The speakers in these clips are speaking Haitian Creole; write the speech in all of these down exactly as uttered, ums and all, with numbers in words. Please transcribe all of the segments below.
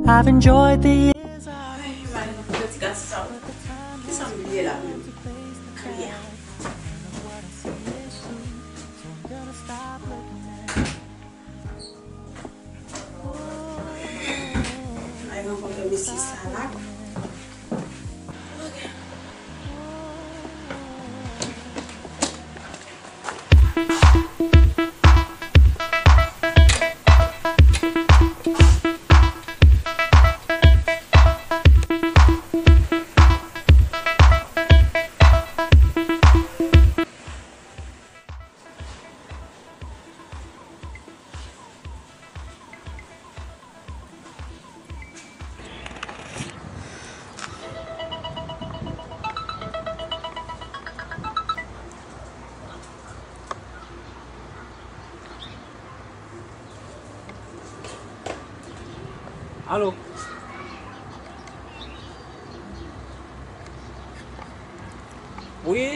I've enjoyed the years. Ay, mwen, ti gason sa. Kisa m bliye la menm? Kriye. Ay, rankontre mesye sa la. Alo? Wi?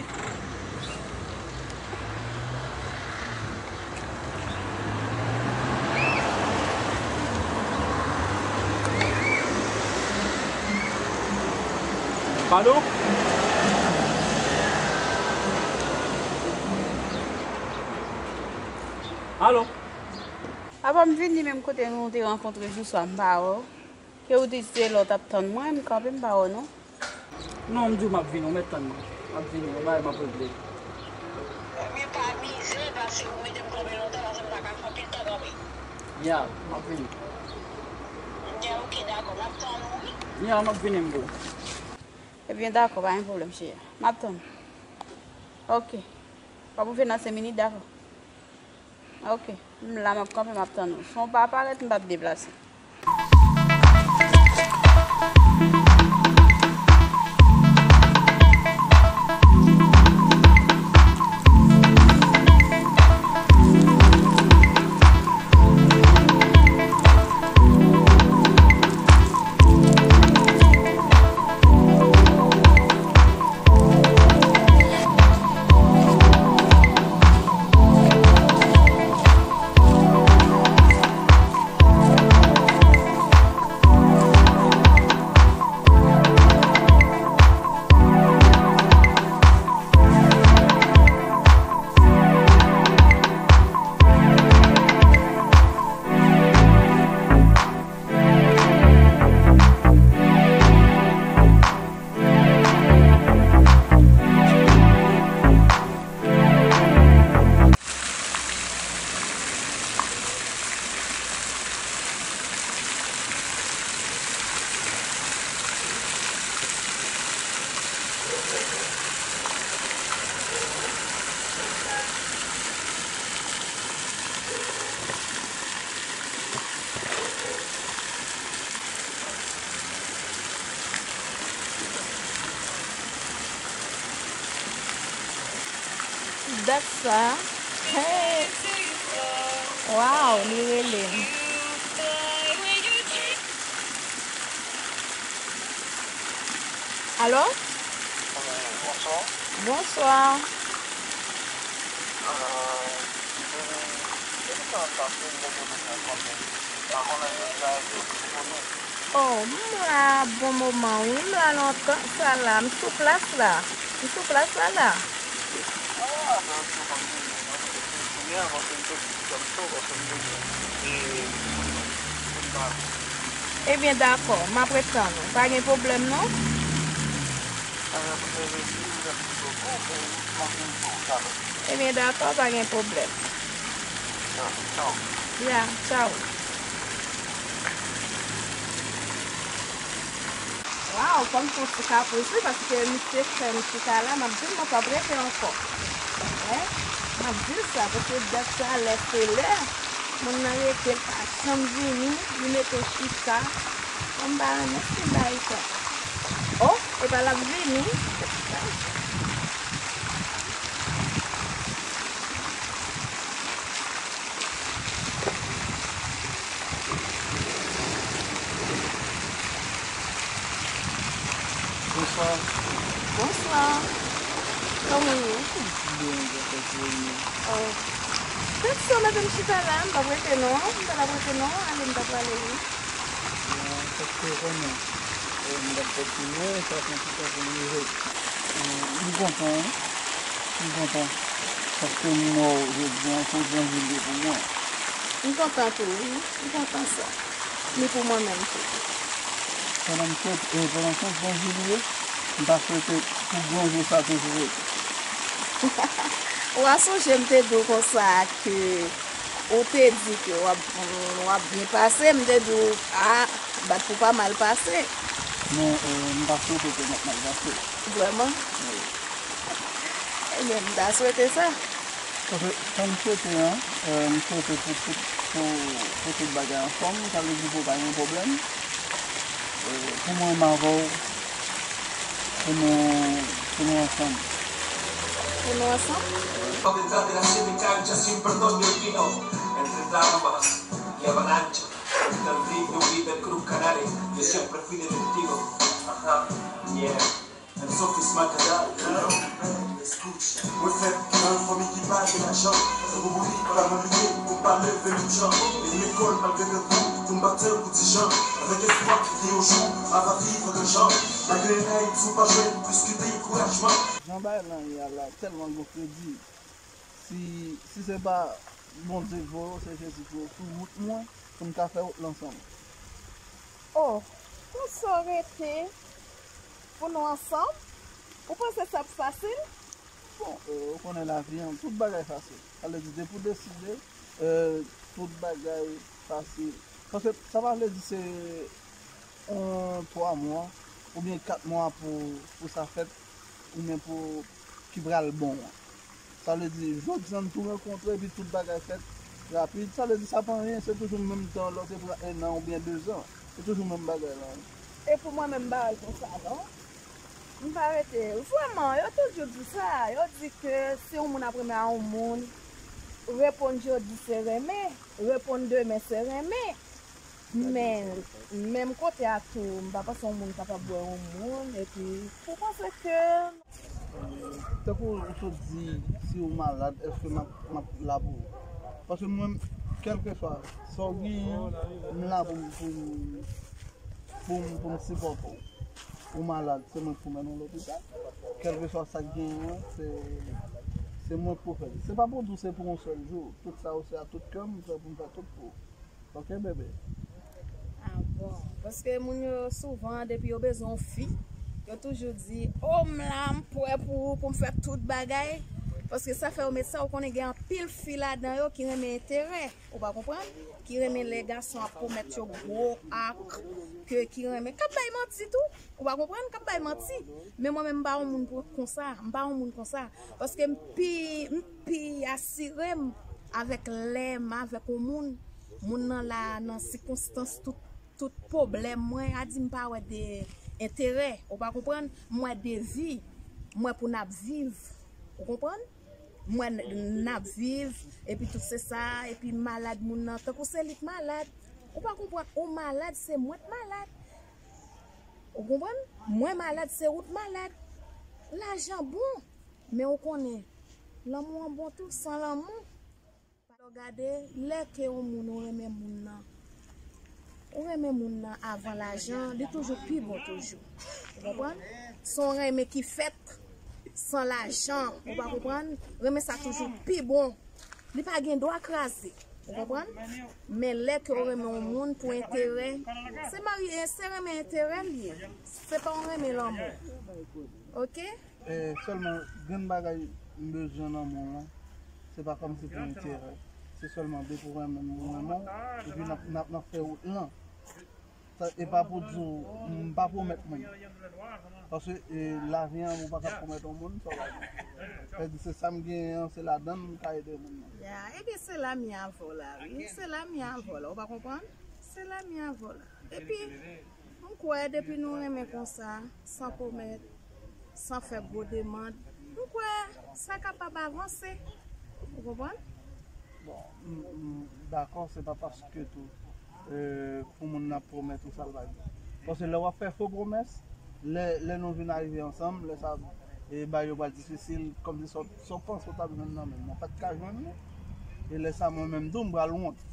Padon? Alo? Apa m vini menm kote nou te rankontre jou swa m pa wè w? Ke ou di se lè w t ap tann mwen, m kanpe m pa wè w non. Non, m di w m ap vini, w mèt tann mwen. M ap vini, yon bagay m ap regle. Ebyen pa mize, paske ou mete m kanpe lontan, paske m ta ka fè anpil tan kanpe. Ya, m ap vini. Ya, oke, dakò, m ap tann ou wi. Ya, m ap vini, m bro. Ebyen dakò, pa gen pwoblèm, cheri. M ap tann ou. Oke. W ap rive nan senk minit, dakò? Oke. M la, m ap kanpe, m ap tann ou. Si w pa parèt, m p ap deplase. Dat sa. Hey. Wow, li rele m. Alo? Wi, bonswa. Bonswa. Euh, depi, depi sa ap pase, m depoze sa kanpe. M pa konnen jodi a èske w disponib. Oh, m la bon moman wi, m la lontan sa la, m sou plas la. M sou plas la la. Ah, ben, ok, w konn vini, w konn vini. Kounye a, paske m soti ti janm cho, paske m bezwen, e, pou m, pou m pale. Ebyen, dakò, m ap ret tann ou. Pa gen pwoblèm, non? Ebyen, dakò, pa gen pwoblèm. Ya, tchaw. Waw, kòm se yon ti kapris, wi, paske misye fè m chita la, m ap di l mwen p ap rete ankò. Wi, m ap di l sa, paske dat sa, lè se lè, moun nan rete, l pa janm vini, li mete chita. Mwen m pa renmen ti bagay sa. Oh, epa l ap vini. Bonswa. Bonswa. Kòman w ye? Byen, byen, byen. Oh. Pèsonn, mete m chita la, m p ap rete non, m pa t ap rete non, ale m ta prale wi. Byen, ok, Ou konnen, e, m t ap kontinye, sa fè yon ti tan pou m rive. E, m kontan, wi. M kontan. Paske m wè w jodi a, se yon gran jou li ye pou mwen. M kontan tou, wi. M kontan sa. Ni pou mwen menm tou. Pandan m swete, e, pandan se yon gran jou li ye, m ta swete pou gran jou sa toujou rete. Ou a sonje m te di w konsa ke ou te di ke w ap, w ap byen pase, m te di w, a, bat pou pa mal pase. Non, e, m pa swete ke n ap mal pase. Vrèman? Wi. Ebyen, m ta swete sa. Paske sa m swete an, e, m swete pou tout, pou, pou tout bagay anfòm, sa vle di pou pa gen pwoblèm. E, pou mwen, m avè w, pou nou, pou nou ansanm. Pou nou ansanm? Dentro de la siete canchas y un pelotón de pino, entre trampas y avalanchas, entre el ritmo y el cruz canales, yo siempre fui detectivo. Ajá, yeah. And Sophie Smart Kadal, girl. Escucha. Mwen fèt nan yon fanmi ki pa gen lajan. Tankou Bourik, pa mwen lite, pou m pa leve menm jan. Men lekòl, malgre grangou, pou m batè pou ti jan. Avèk espwa ke yon jou, a va viv an gran jan. Malgre n Ayiti, ou pa jwenn plis ke dekourajman. Jan bagay lan ye a la, tèlman gon kredi. Si, si se pa Bondye k voye w, se Jezi k voye w sou wout mwen, pou n ka fè wout lan ansanm. Oh, konsa w rete pou nou ansanm? Ou panse sa ap fasil? Bon, e, ou konnen lavi an, tout bagay fasil. Sa vle di, depi w deside, e, tout bagay fasil. Paske sa pa vle di se yon twa mwa oubyen kat mwa pou, pou sa fèt, oubyen pou ki pral bon an. Sa vle di, jodi a n tou rankontre epi tout bagay fèt rapid. Sa vle di, sa pa anyen, se toujou menm tan lè w te pran ennan oubyen dezan. Se toujou menm bagay la. E pou mwen menm, m pa wè l konsa, non. M pa rete. Vrèman, yo toujou di sa. Yo di ke si yon moun ap renmen a yon moun, reponn jodi se renmen, reponn demen se renmen. Men, menm kote a tou, m pa panse yon moun kapab wè yon moun, epi pou panse ke Tankou ou sot di, si ou malad, èske m ap, m ap la pou ou? Paske mwen, kèlkeswa sa w genyen, m la pou m, pou m, pou m, pou m sipòte w. Ou malad, se mwen k pou mennen w lopital. Kèlkeswa sa k genyen an, se, se mwen k pou fè l. Se pa pou di w se pou yon sèl jou. Tout sa yo se a tout kè m, m prè pou m fè tout pou ou. Ok, bebe. Ah bon. Paske moun yo souvan, depi yo bezwen yon fi, yo toujou di, o, m la, m prè pou ou, pou m fè tout bagay. Paske sa fè yo met sa, ou konnen gen anpil fi ladan yo ki renmen enterè. Ou pa konprann? Ki renmen lè gason ap pwomèt yo gwo ak, ke ki renmen, k ap bay manti tou. Ou pa konprann? K ap bay manti. Men mwen menm, m pa yon moun pou, konsa. M pa yon moun konsa. Paske m pi, m pi asire m avèk lè m avèk yon moun. Moun nan la nan sikonstans tout, tout pwoblèm mwen, a di m pa wè de enterè, ou pa konprann? M wè de vi, m wè pou n ap viv, ou konprann? M wè n, n ap viv, epi tout se sa, epi malad moun nan, tankou se li k malad, ou pa konprann? Ou malad, se mwen k malad, ou konprann? Mwen malad, se ou k malad. Lajan bon, men ou konnen, lanmou an bon tou, san lanmou. Lè w gade, lè ke yon moun ou renmen moun nan, ou renmen moun nan avan lajan, li toujou pi bon toujou. Ou konprann? Se yon renmen ki fèt san lajan, ou pa konprann? Renmen sa toujou pi bon. Li pa gen dwa kraze. Ou konprann? Men lè ke w renmen yon moun pou enterè, se marye, se renmen enterè l ye. Se pa yon renmen lanmou. Ok? E, sèlman, grenn bagay m bezwen nan moun lan, se pa kòmsi pou enterè. Se sèlman depi w renmen m, mwen renmen w, epi n ap, n ap, n ap fè wout lan. Sa, e pa pou di w, m pa pwomèt moun. Paske, e, lavi an, ou pa ka pwomèt yon moun sa w pa gen. Sa vle di, se sa m genyen an, se ladan l m ka ede moun nan. Ya, ebyen, se la m ye avè w la, wi. Se la m ye avè w la, ou pa konprann? Se la m ye avè w la. Epi, m kwè depi nou renmen konsa, san pwomèt, san fè gwo demann, m kwè sa kapab avanse. Ou konprann? Bon, m, m dakò, se pa paske tou, e, pou moun nan pwomèt ou sa l pa gen. Paske lè w ap fè fo pwomès, lè, lè nou vin arive ansanm, lè sa, e, bagay yo pral difisil, kòmsi sa w, sa w panse w t ap jwenn nan men m, ou pa t ka jwenn li. E lè sa, mwen menm tou, m pral wont.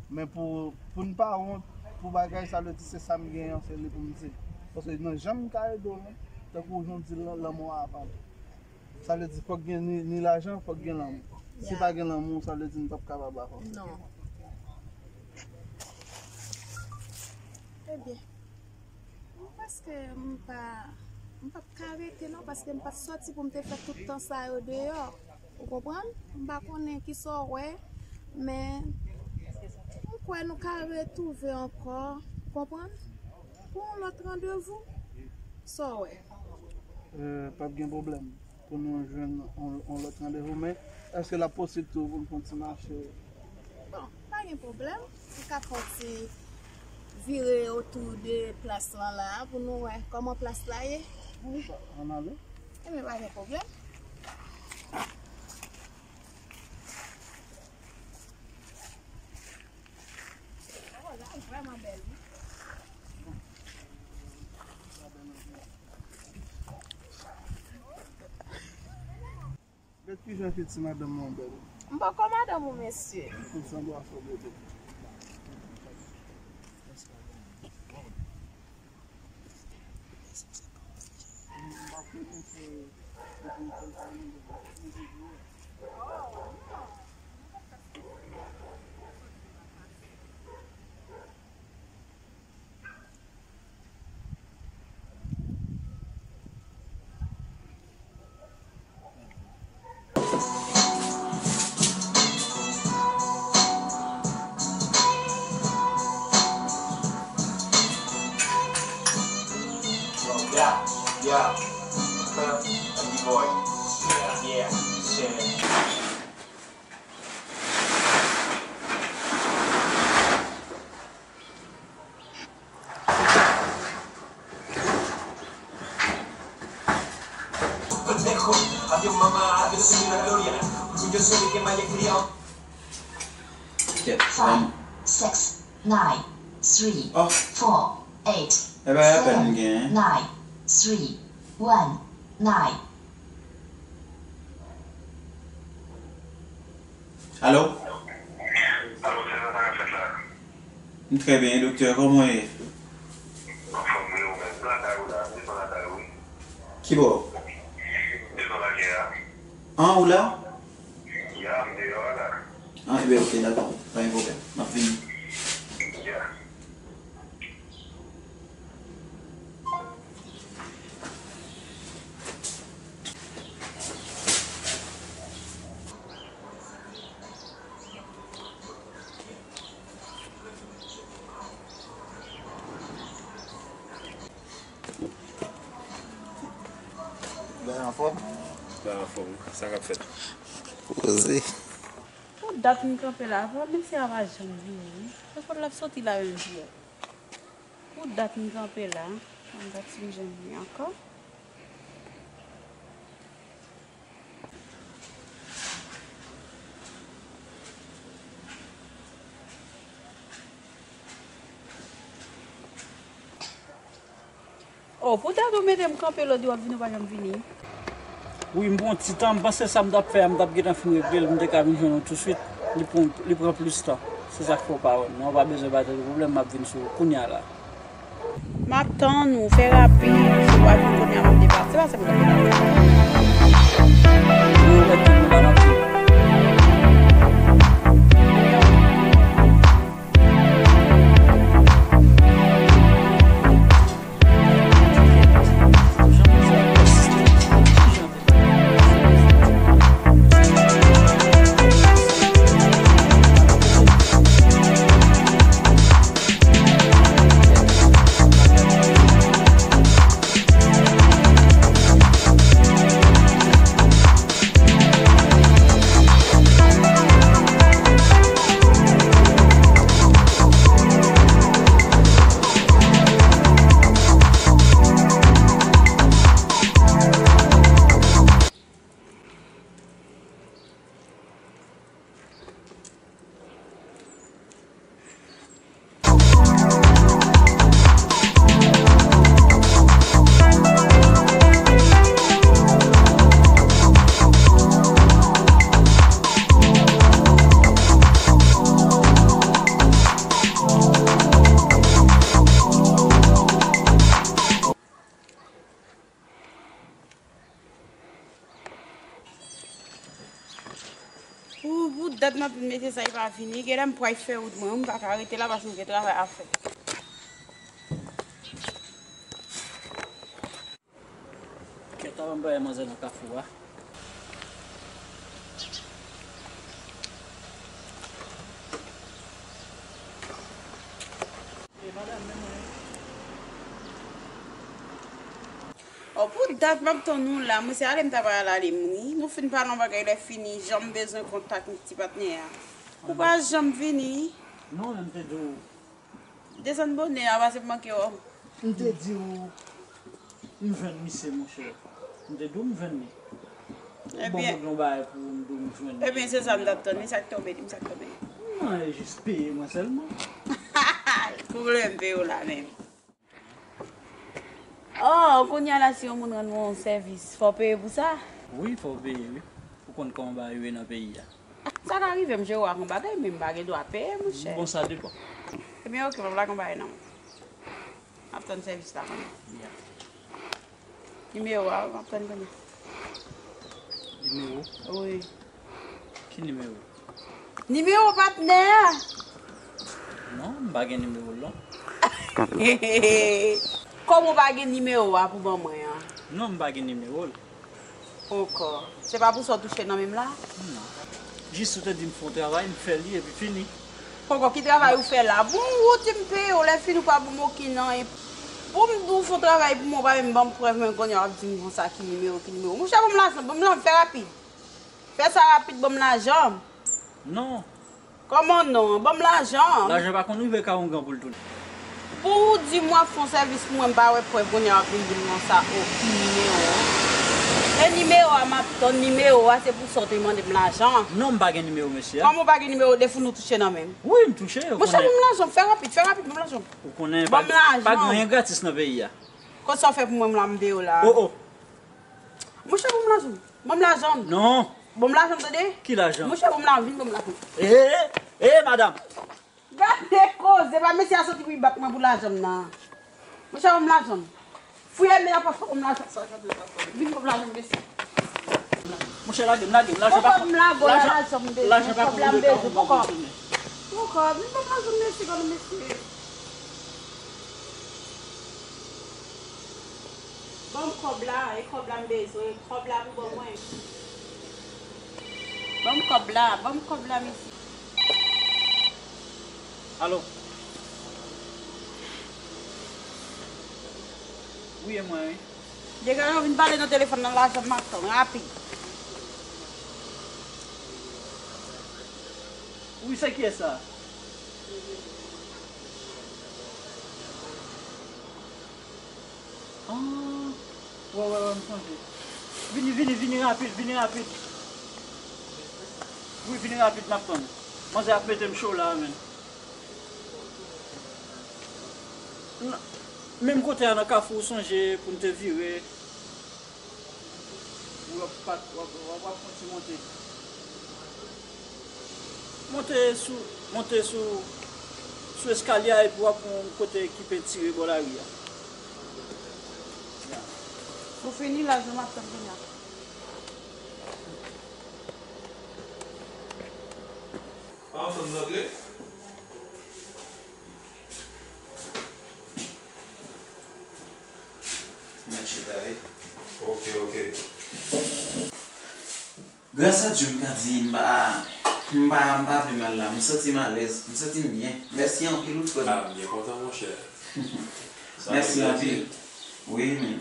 Men pou, pou n pa wont, Pou bagay, sa vle di se sa m genyen an, se li pou m di. Paske nan jan m ka ede w lan, tankou jan w di l lan, lanmou a avan tou. Sa vle di fòk gen ni, ni lajan, fòk gen lanmou. Si pa gen lanmou, sa vle di m p ap kapab avè w. Non. Ebyen, m prèske m pa, m p ap ka rete non, paske m pa t sòti pou m te fè tout tan sa yo deyò. Ou konprann? M pa konnen kisa w wè, men m kwè nou ka retwouve ankò, konprann? Pou yon lòt randevou, sa w wè? Euh, p ap gen pwoblèm pou nou jwenn yon, yon lòt randevou, men èske l ap posib tou pou n fè yon ti mache? Bon, pa gen pwoblèm. N ka fè yon ti vire otou de plas lan la pou nou wè kòman plas la ye. Wi, ann ale. Ebyen, pa gen pwoblèm. Oh, la vrèman bèl, wi. Gad kijan fi ti madanm nan bèl. M poko madanm ou, mesye. Konn sanble a fò bebe. Yeah, yeah, huh, and the boy. Yeah, yeah, shit. Five, six, nine, three, four, eight, seven, nine, three, one, nine. Alo? Alo, se sa k ap fèt la? M trè byen, doktè, kòman w ye? Anfòm, wi, ou menm? M lakay ou la, m devan lakay ou, wi. Ki bò? Devan lakay a. An, ou la? Ya, m deyò a la. An, ebyen, oke, dakò. Pa gen pwoblèm. M ap vini. Ya. Bay anfòm? Bay anfòm, sa k ap fèt? Poze. Pou dat m kanpe la, pou misye a pa janm vini. Nenpòt l ap soti la menm jou a. Pou dat m kanpe la, ann gad si m jwenn li ankò. Oh, poutèt ou mete m kanpe lòt di w ap vini, ou pa janm vini. Wi, m pran ti tan, m panse sa m t ap fè a, m t ap gentan fin regle l, m te ka vin jwenn ou touswit. Li pran, li pran plis tan. Se sa k fè w pa wè m. Men w pa bezwen ba tèt ou pwoblèm, m ap vin sou ou kounye a la. M ap tann ou, fè rapid, si w pa vin kounye a, m ap depase, pase m t ap depase. Wi, ou mèt di m la, m ap vin. Dat m ap mete sa, li pa vini. Genlè m pral fè wout mwen, m pa ka rete la paske m gen travay ap fè. Kèt, avan m bay manzè nan kafou a. Oh, pou dat m ap tann ou la, mwen se ale m ta pral ale m wi. Nou fin pale yon bagay lè fini, jan m bezwen kontak ti patnè a. Ou pa janm vini. Non, men m te di w. Desann bonè a, pase m manke w. M te di w, m jwenn misye, monchè. M te di w m jwenn li. Bon, ebyen, m gen yon bagay pou m di w m jwenn li. Ebyen, se sa m t ap tann. Men sa k tonbe, di m sa k tonbe. Non, e jis peye mwen sèlman. Kou vle m peye w la menm. Oh, kounye a la, si yon moun rann mwen yon sèvis, fò w peye pou sa? Wi, fò w peye, wi. Ou konn kòman bagay yo ye nan peyi a. Sa ka rive m jere w ak yon bagay, men m pa gen dwa peye, monchè. Bon, sa depann. Ebyen, oke, m ap lage yon bagay nan men w. M ap tann sèvis la kanmenm. Ya. Nimewo a, m ap tann kounye a. Nimewo? Wi. Ki nimewo? Nimewo patnè a! Non, m pa gen nimewo l non. Kòman w pa gen nimewo a pou ban mwen an? Non, m pa gen nimewo l. Ankò. Se pa pou sa w touche nan men m la? Non. Jis ou te di m fè yon travay, m fè li epi fini. Ankò, ki travay ou fè la? Bon, ou di m peye w, lè fini ou pa ban m okenn anyen. Bon, m di w fè yon travay pou mwen, ou pa menm ban m prèv, men kounye a w ap di m konsa ki nimewo, ki nimewo. Monchè, ban m lajan, ban m lajan, fè rapid. Fè sa rapid, ban m lajan. Non. Kòman non? Ban m lajan. Lajan pa konn rive ka ongan pou l tounen. Pou w di m w ap fè yon sèvis pou mwen, m pa wè prèv, kounye a w ap vin di m konsa, o, ki nimewo? E nimewo a m ap tann, nimewo a se pou sa w te mande m lajan. Non, m pa gen nimewo mesye a. Kòman w pa gen nimewo depi nou touche nan men m? Wi, m touche, ou konnen. Monchè, ban m lajan, fè rapid, fè rapid, ban m lajan. Ou konnen, pa, pa gen anyen gratis nan peyi a. Konsa w fè pou mwen, m la, m peye w la. O, o. Monchè, ban m lajan. Ban m lajan m. Non. Ban m lajan m, tande? Ki lajan? Monchè, ban m lajan, vin ban m lajan. E, e, e, madanm. Gade koze, pa mesye a soti pou li bat mwen pou lajan m nan. Monchè, ban m lajan m. Fouye men nan pòch, ban m lajan. Vin ban m lajan m, mesye. Monchè, lage m, lage m, lajan pa konn. Ban m lajan m, lajan pa konn rive ka ongan pou l tounen. Poko, vin ban m lajan m, mesye, gade mesye. Ban m kòb la, e kòb la m bezwen, kòb la pou ban mwen. Ban m kòb la, ban m kòb la, mesye. Alo? Wi, e mwen, wi. Degaje w vin pale nan telefòn nan, lajan m ap tann, rapid. Wi, se kiyès sa? Ah, wè, wè, wè, m sonje. Vini, vini, vini rapid, vini rapid. Wi, vini rapid, m ap tann. Manzè ap mete m cho la, menm. N-, menm kote a nan kafou, ou sonje pou n te vire. Ou ap, w ap, w ap, w ap fè yon ti monte. Monte sou, monte sou, sou eskalye a epi w ap yon kote ki pentire bò lari a. Ou fini la, jan m ap tann kounye a. Pa ansanm n antre? Mèt chita, wi. Ok, ok. Gras a Dye, m ka di m pa, m pa, m pa vle mal la. M santi m alèz, m santi m byen. Mèsi anpil, wi, frè m. Ah, m byen kontan, monchè. Mèsi anpil. Wi, men.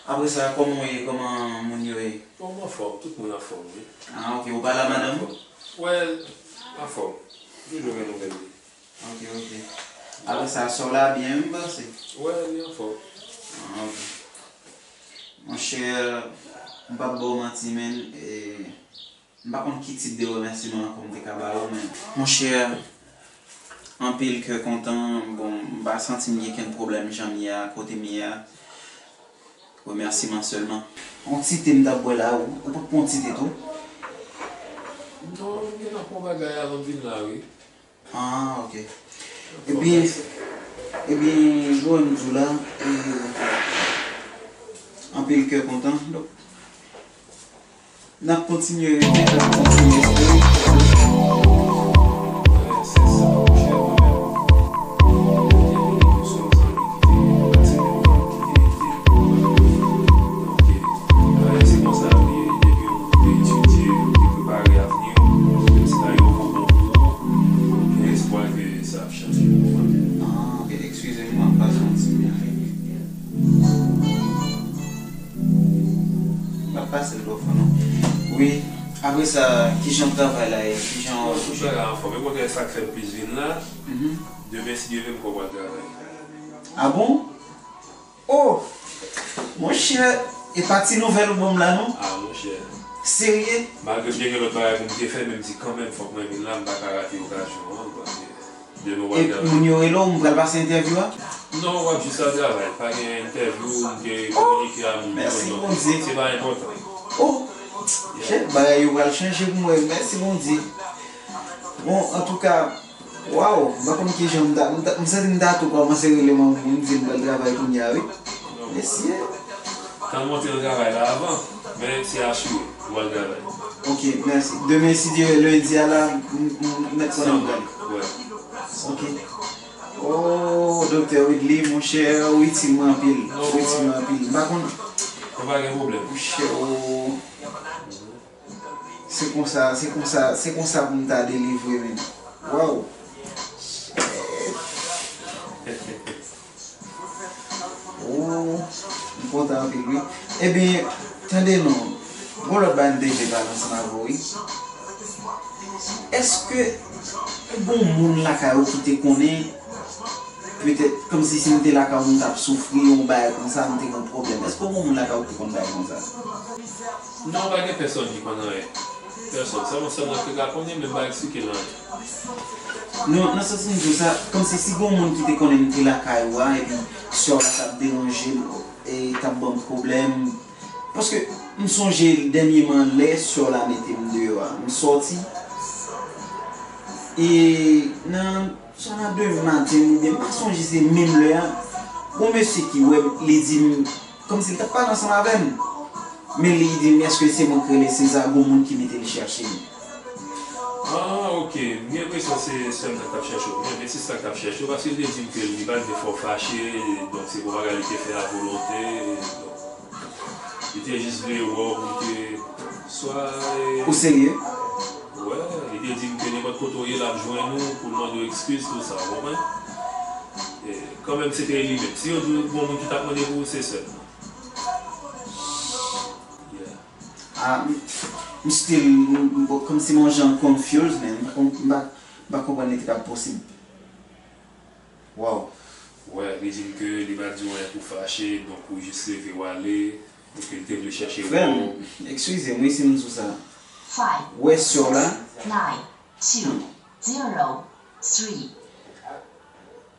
Apre sa, kòman w ye? Kòman moun yo ye? Bon, m anfòm. Tout moun anfòm, wi. Ah, ok. Ou pale a madanm ou? Wè, anfòm. Toujou gen nouvèl li. Ok, ok. Apre sa, sè w la byen, wi, m panse? Wè, li anfòm. Ah, ok. Monchè, m p ap ba w manti, men, e, m pa konn ki tip de remèsiman ankò m te ka ba w, men, monchè, anpil kè kontan, bon, m pa santi m gen kenn pwoblèm jan m ye a, kote m ye a. Remèsiman sèlman. Yon ti te m t ap bwè la, ou, ou pot pran yon ti te tou? Non, m gentan pran bagay avan m vin la, wi. Ah, ok. Ebyen, ebyen, jan m di w la, e, anpil kè kontan. Donk, n ap kontinye rete, n ap kontinye espere. Pase l twò fò non. Wi. Apre sa, kijan travay la ye? Kijan w... Bon, tout bagay anfòm. E kontrè, sa k fè m plis vin la. Mhm. Demen, si Dye vle, m kwè m pral travay. Ah bon? Oh! Monchè, e pa ti nouvèl ou ban m la non. Ah, monchè. Serye? Malgre m te gen lòt bagay pou m te fè, men m di kanmenm, fòk mwen vin la, m pa ka rate okazyon an, paske demen w ap... E travay. Moun yo rele w, m pral pase entèvyou a? Non, w ap jis al travay. Pa gen entèvyou, m te kominike a moun yo, mèsi Bondye. Se pa enpòtan. Oh! Yeah. Chèf, bagay yo pral chanje pou mwen. Mèsi Bondye. Bon, antouka, waw, m pa konn kijan m ta, m ta, m santi m ta tou kòmanse rele manman m, m di l m pral travay kounye a, wi. Mesye. Tann monte nan travay la avan, men se asire, ou al travay. Ok, mèsi. Demen, si Dye vle, lendi a la, m, m, m mèt konnen m prale. Wè. Ok. Oh, Doktè Widly, monchè, ou itil mwen anpil. Ou itil mwen anpil. M pa konn... Non, pa gen pwoblèm. Monchè, oh. Se konsa, se konsa, se konsa pou m ta delivre, men. Waw. Oh, m kontan anpil, wi. Ebyen, tande non, gon lòt bagay m te vle pale ansanm avè w, wi. Èske gon moun lakay ou ki te konnen, petèt, kòmsi si m te lakay ou, m t ap soufri, yon bagay konsa, m te gon pwoblèm? Èske gon moun lakay ou ki te konn bagay konsa? Non, pa gen pèsòn ki konn anyen. Pèsòn. Sèlman sè m nan ki ka konnen, men m pa eksplike l anyen. Non, nan sans m di w sa, kòmsi si gon moun ki te konnen m te lakay ou a, epi sè w la t ap deranje m, e t ap ban m pwoblèm. Paske m sonje dènyèman lè sè w la mete m deyò a, m sòti, e nan swa nan demen maten oubyen m pa sonje se menm lè a, gon mesye ki wè m, li di m, kòmsi l t ap pale ansanm avè m. Men li di m, èske se mwen k rele Seza, gon moun ki mete l chache m. Ah, ok. M gen enpresyon se sè m nan k t ap chèche w. Men, men se sa k t ap chèche w, paske l te di m ke li pa t vle fè w fache, donk se pou bagay li te fè a volonte, donk li te jis vle wè w pou l te swa, e... Ou serye? Wè, li te di m ke nenpòt kote w ye, l ap jwenn ou pou l mande w ekskiz, tou sa, w konprann? E, kanmenm, se te li menm. Si yo di w gon moun ki t ap mande pou ou, se sè l. Yeah. Ah, m, m still, m, m, kòmsi m yon jan confused, man. M pa konp-, m pa, m pa konprann li te ka posib. Wow. Wè, li di m ke li pa di w anyen pou fache, donk ou jis leve w ale, e ke li te vle chèche w. Frè m, eskize m, wi, si m di w sa. Five. Wè sè w la. Nine, two, zero, three.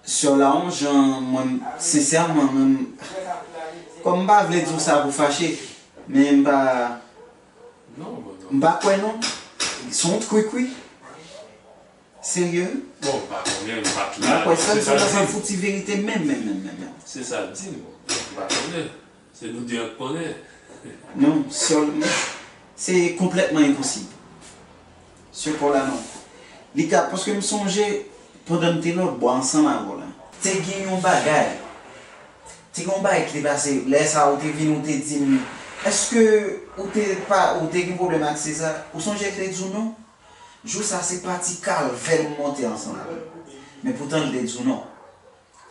Sè w la, yon jan, mwen, sensèman, mwen, kòm m pa vle di w sa pou fache, men m pa, non, bon, non, m pa kwè non. Se yon trik, wi. Serye, wi. Bon, m pa konnen, m pa t la. M pa kwè sa, se sa l di. Sa fouti verite menm, menm, menm, menm, menm. Se sa l di m. M pa konnen. Se nou de an k konnen. Non, sè w, se konplètman enposib. Sè pa w la, non. Li ka, paske m sonje, pandan m te lòtbò ansanm avè w la, te gen yon bagay. Te gen yon bagay ki te pase. Lè sa a, ou te vin, ou te di m, èske ou te pa, ou te gen pwoblèm ak Seza? Ou sonje l te di w non? Jou sa, se pati kalvè m monte ansanm avè l. Men poutan, l te di w non.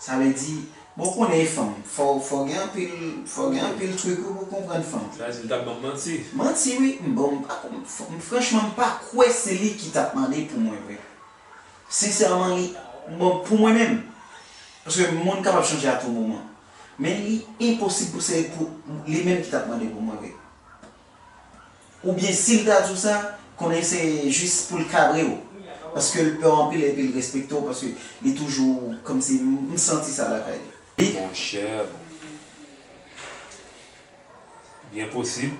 Sa vle di, bon, ou konnen e fanm, fò, fò gen anpil, fò gen anpil trik wi pou konprann fanm. Sa vle di l t ap ban m manti? Manti, wi. M, bon, m pa konn, m, franchman, m pa kwè se li ki t ap mande pou mwen vre. Sensèman, li, bon, pou mwen menm. Paske moun kapab chanje a tou moman. Men li enposib pou se pou li menm ki t ap mande pou mwen vre. Oubyen si l ta di w sa, konnen se jis pou l kabre w. Paske l pè w anpil epi l respekte w, paske li toujou kòmsi m, m santi sa lakay li. Monchè, byen posib,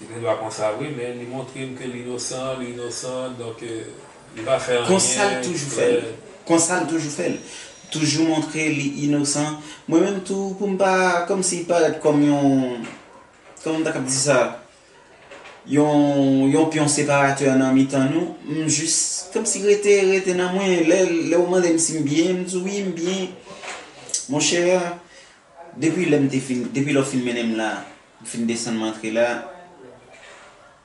li gen dwa konsa vre, men li montre m ke l inosan, li inosan, donk, euh, li pa fè anyen. Konsa l toujou fè l. Konsa l toujou fè l. Toujou montre li inosan. Mwen menm tou, pou m pa kòmsi parèt kòm yon, kòman m ta kab di sa? Yon, yon pyon separatè nan mitan nou, m jis kòmsi rete, rete nan mwen. Lè, lè w mande m si m byen, m di w wi, m byen. Monchè, depi lè m te fin, depi lè w fin mennen m la, m fin desann m antre la,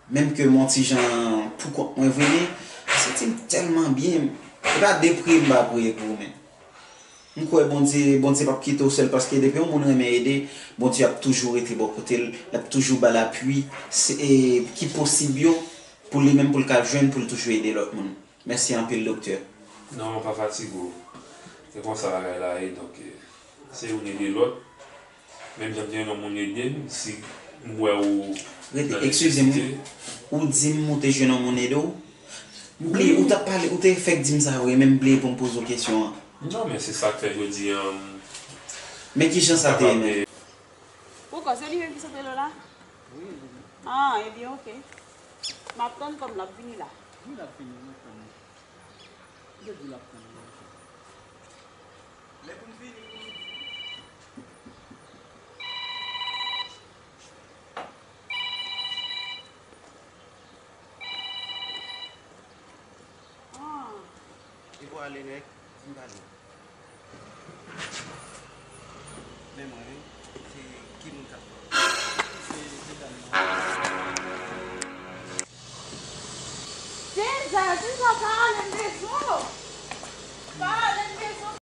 menm ke m yon ti jan pou kont mwen vre, men m santi m tèlman byen. E pa de priye m pa priye pou ou menm. M kwè Bondye, Bondye p ap kite w sèl, paske depi yon moun renmen ede, Bondye ap toujou rete bò kote l, l ap toujou ba l apui se- e, ki posib yo pou li menm, pou l ka jwenn, pou l toujou ede lòt moun. Mèsi anpil, doktè. Non, pa fatige w. Se konsa bagay la ye, donk, eh, se youn ede lòt. Menm jan m te renmen yon moun ede m, si m wè ou Rete, eskize m, wi. Ou di m ou te jwenn yon moun ede w? M bliye, ou t ap pale, ou te fèk di m sa vre, men m bliye pou m poze w kesyon an. Non, men se sa k fè jodi an. Men ki jan sa te ye menm? Poukò, se li menm ki sot rele w la? Ah, ebyen, oke. M ap tann kòm l ap vini la. Wi, l ap vini, m ap tann li. M te di l ap tann li. Lè pou m vini pou m. Ah. Li pou ale nèg, di m pale. Men mwen, wi.